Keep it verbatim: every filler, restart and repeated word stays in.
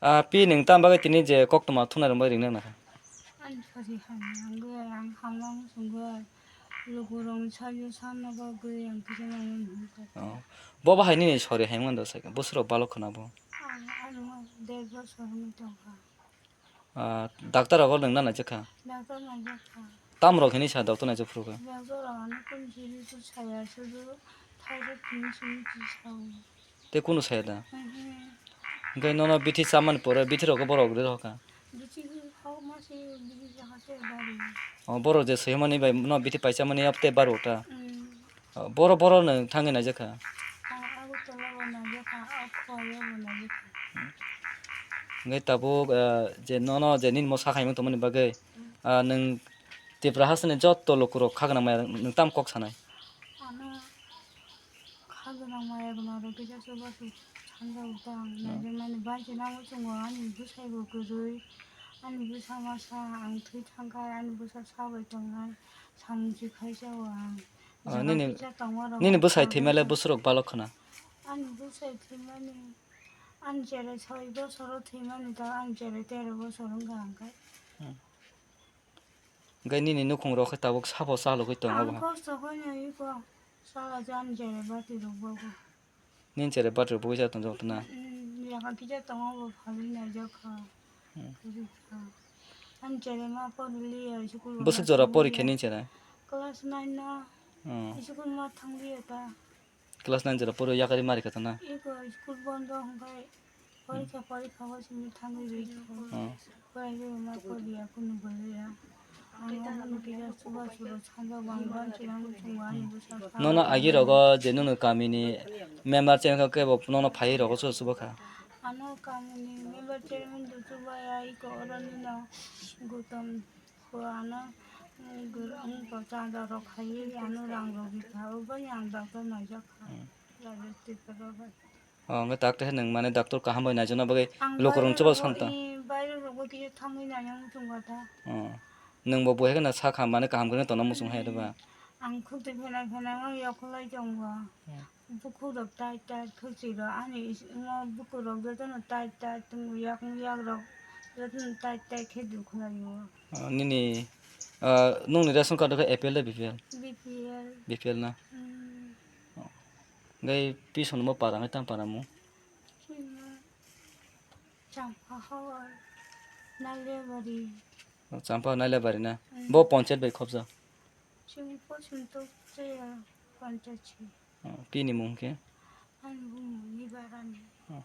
Ah, pi nwng tam bagwi tini je koktwma thunai rwngbai ringna nangkha? Ani sori hamya wngwi ang hamya muchungwi lukurokni salo sanna bagwi ang kisa nangmani hwnka. Oh. Bo bahai nini sori hai mando sai, bwswrok balok khna bo. Ang ano der bosor wngwi tongkha. Ah, doctor rogo nwngna naijakha? Doctor naijakha. Tamrok hini sa doctor naijak phuru khe? Doctor rok ano kunu simi tu saya sudu thaijak tini simi tu sao. Tei kunu saya da? Mhm. Hwnkhe nono bithi chamani pore bithi rok borok rw kha? Bithi hok ma se bithi jaga se bari. Oh, borok je swi mani bai no bithi paisa mani yapte baro ta. Mm. Oh, boro boro nwng thangwi naijakha? Ang Agartala bo naijakha, Akwa bo naijakha. Hwnkhe tabuk, ah, je nono je nini mo sakhaimung tongmani bagwi, ah, nwng Tipra hasteni jotto lukurok kha gwnang maya nwng tam kok sanai? Ano kha gwnang maya gwnang rok kisa chubachu sanjak tang, naijaknani bai se nang muchungo ani bwsai bo kwrwi, ani bwsa masa ang thwi thangkha, ani bwsa sabai tongnai, samung si khaisa o ang. Ah, nini, nini bwsai thwimale bwswrok balok khna? Ani bwsai thwimani, ani cherai soi bosoro thwimani ta, ani cherai tero bosor wngkha hwnkhe. Hmm. Hwnkhe nini nukhung rok khe tabuk sabo chalogwi tongo. Ang bo kosto khaino iko, sala je ani cherai bati rok bogo. Nini cherai bati rok bogwi cha tongjak na? Mm, yaka kisa tongo bo phalwi naijak kha. Hmm. Kwrwi kha. Ani cherai ma poriliya school. Bwswk jora porikha nini cherai? Class nine no. Hmm. School ma thangliya ta. Class nine jora poro yakari mari kha ta na? Iko school bondo hwnkhe porikha porikha bo simi thangwi rwi kha. Hmm. Porikha ma poriya kunu bwlaiya. Nono agi rogo je nono kamini member chengkha kebo nono phai rogo chuba chuba kha. Ano kamini member chairman do chuba ya iko oro nino Gautam ko ano, mm, gor-, mm, ko chanda rok khai ano rang rok bikha o bai ang doctor naijak kha. Hmm. Private Tripura bai. Oh, hwnkhe doctor khe nwng mane doctor kaham bai naijakna bagwi lukurok chuba santa. Ang bairok rogo kisa thangwi naina muchung kha ta. Oh. Nwng bo buhai kheno sakha mane kaham khe tongna muchung hai ba. Ang khukti phena phena no yakhulai tongo. Hmm. Bukhuk rok tight tight khukti rok ani is-, imo bukhuk rok jotono tight tight tongo, yak yak rok jotono tight tight khe dukhlaio. Oh, nini, ah, nungni ration card khe A P L de B P L? B P L. B P L na? Hmm. Oh. Hwnkhe pisongo para wngkha tamo para mo? Chini Champa Hawar, Nailebari. Oh, Champa Nailebari na? Hmm. Bo panchayat bai khobjak? Chini pochim tok chaya panchayat si. Oh, pini mung khe? Ani bumung ni barani. Oh.